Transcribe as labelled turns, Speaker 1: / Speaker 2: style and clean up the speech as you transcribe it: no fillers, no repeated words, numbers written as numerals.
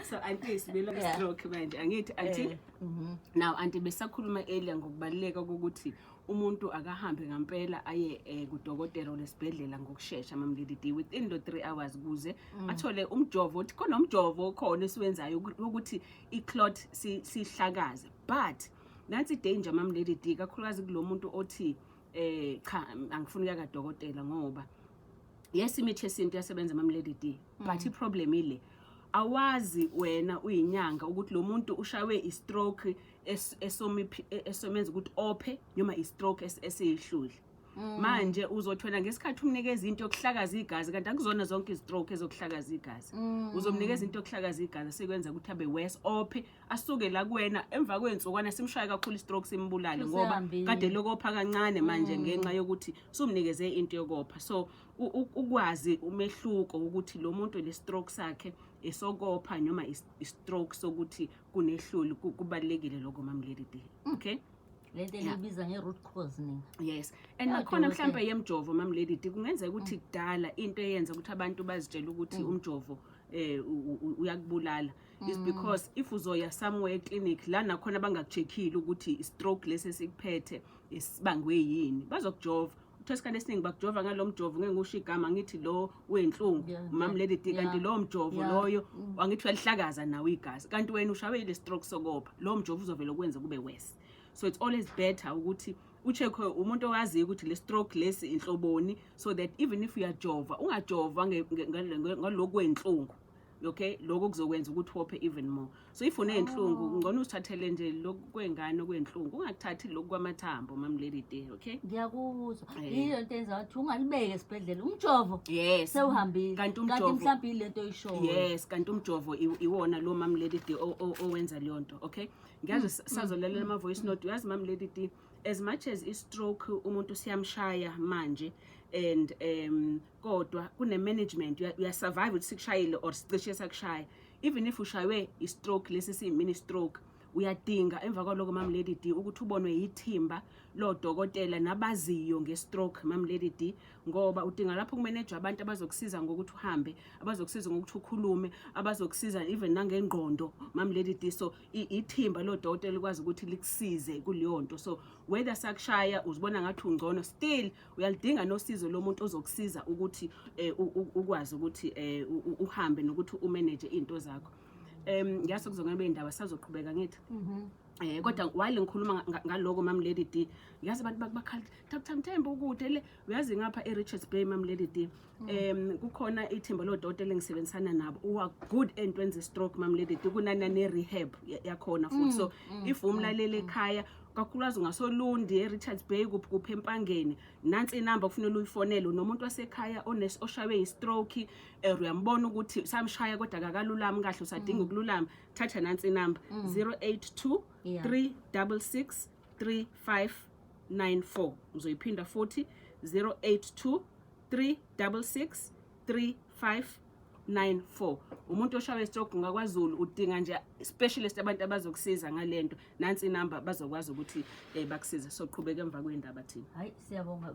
Speaker 1: So auntie, sibela stroke manje, angithi auntie?
Speaker 2: Eh.
Speaker 1: Now auntie, besakhuluma earlier ngokubaluleka kokuthi umuntu akahambe ngampela aye kudokotela lesibhedlela ngokushesha, Mam Lady D, within lo 3 hours, kuze athole umjovo, uthi khona umjovo okhona esiwenzayo ukuthi i-clot sihlakaze. But nansi danger, Mam Lady D, kakhulukazi kulo muntu othi cha, angifuni ukuya kadokotela, ngoba yes, imithi yesintu iyasebenza, Mam Lady D, but i-problem ile, awazi wena uyinyanga ukuthi lo muntu ushawe i-stroke esomenza ukuthi ophe noma i-stroke esiyihluli. Manje uzothwela ngesikhathi umnikeza into yokuhlakaza igazi, kanti akuzona zonke izi-stroke ezokuhlakaza igazi. Uzomnikeza into yokuhlakaza igazi, sekwenza ukuthi abe worse, ophe, asuke la kuwena emva kwey'nsukwana simshaye kakhulu i-stroke, simbulale, ngoba
Speaker 2: Usehambile.
Speaker 1: kade lokopha kancane. Manje ngenxa yokuthi sumnikeze into yokopha, so ukwazi umehluko ukuthi lo muntu le stroke sakhe esokopha noma i-stroke sokuthi kunehluli, kubalulekile lokho, Mam Lady D, okay?
Speaker 2: Lento elibiza nge-root cause nina.
Speaker 1: Yes, and
Speaker 2: Ya,
Speaker 1: nakhona
Speaker 2: dokotela.
Speaker 1: mhlambe yemjovo, Mam Lady D, kungenzeka ukuthi kudala into eyenza ukuthi abantu bazitshele ukuthi umjovo uyakubulala is because if uzoya somewhere clinic la nakhona bangakucheckile ukuthi i-stroke lesi esikuphethe isibangwe yini, bazokujova. Uthola isikhathi esiningi bakujova ngalo mjovo, ngeke ngisho igama, ngithi lo wenhlungu, Mam Lady D, kanti lowo mjovo loyo angithi uyalihlakaza nawo igazi, kanti wena ushawe ile stroke sokopha. Lowo mjovo uzovela ukwenza kube worse. So it's always better ukuthi ucheck umuntu owaziyo ukuthi le stroke lesi inhloboni, so that even if uyajova, ungajova ngalokhu kwenhlungu, okay? Lokho kuzokwenza ukuthi wophe even more. So if uney'nhlungu, ngcono uzithathele nje lokhu kwengane kwenhlungu, ungakuthathi lokhu kwamathambo, Mam Lady D, okay?
Speaker 2: Ngiyakuzwa. Yiyo into enza ukuthi ungalibeki esibhedlela umjovo sewuhambile.
Speaker 1: Kanti
Speaker 2: Kanti
Speaker 1: umjovo
Speaker 2: mhlawumbe yile nto oyishoyo.
Speaker 1: Yes, kanti umjovo iwona lo, Mam Lady D, owenza leyo nto, okay? Ngiyazi sazolalela ama-voice note. Uyazi, Mam Lady D, as much as i-stroke umuntu siyamshaya manje and kodwa kune-management, uyasurvive ukuthi sikushayile or sicishe sakushaya. Even if ushaywe i-stroke lesi siyi-mini stroke, uyadinga emva kwaloko, Mam Lady D, ukuthi ubonwe yithimba lodokotela nabaziyo nge-stroke, Mam Lady D, ngoba udinga lapho kumanejwa abantu abazokusiza ngokuthi uhambe, abazokusiza ngokuthi ukhulume, abazokusiza even nangengqondo, Mam Lady D. So ithimba lodokotela likwazi ukuthi likusize kuleyo nto. So whether sakushaya uzibona ngathi ungcono, still uyalidinga nosizo lomuntu ozokusiza ukuthi ukwazi ukuthi uhambe nokuthi umanage iy'nto zakho. Ngiyazi kuzongena bey'ndaba, sazoqhubeka ngithi. Kodwa while ngikhuluma ngaloko, Mam Lady D, ngiyazi abantu bakhala, "Dr Mthembu, ukude le." Uyazi ngapha e-Richards Bay, Mam Lady D, kukhona ithimba lodokotela engisebenzisana nabo who are good entweni ze-stroke, Mam Lady D, kunana ne-rehab yakhona futhi. So if umlaleli ekhaya, kakhulukazi ungasolundi, e-Richards Bay, kuphi kuphi, eMpangeni, nansi inamba kufanele uyifonele nomuntu wasekhaya oshaywe yi-stroke, uyambona ukuthi samshaya kodwa akakalulami kahle, usadinga ukululama, thatha nansi inamba, 082 366 3594. Ngizoyiphinda futhi, 082 366 3594. Umuntu oshawe stroke ngakwaZulu udinga nje specialist, abantu abazokusiza ngalento, nansi inamba, bazokwazi ukuthi bakusize. So qhubeka emva kwendaba thina.
Speaker 2: Hayi, siyabonga.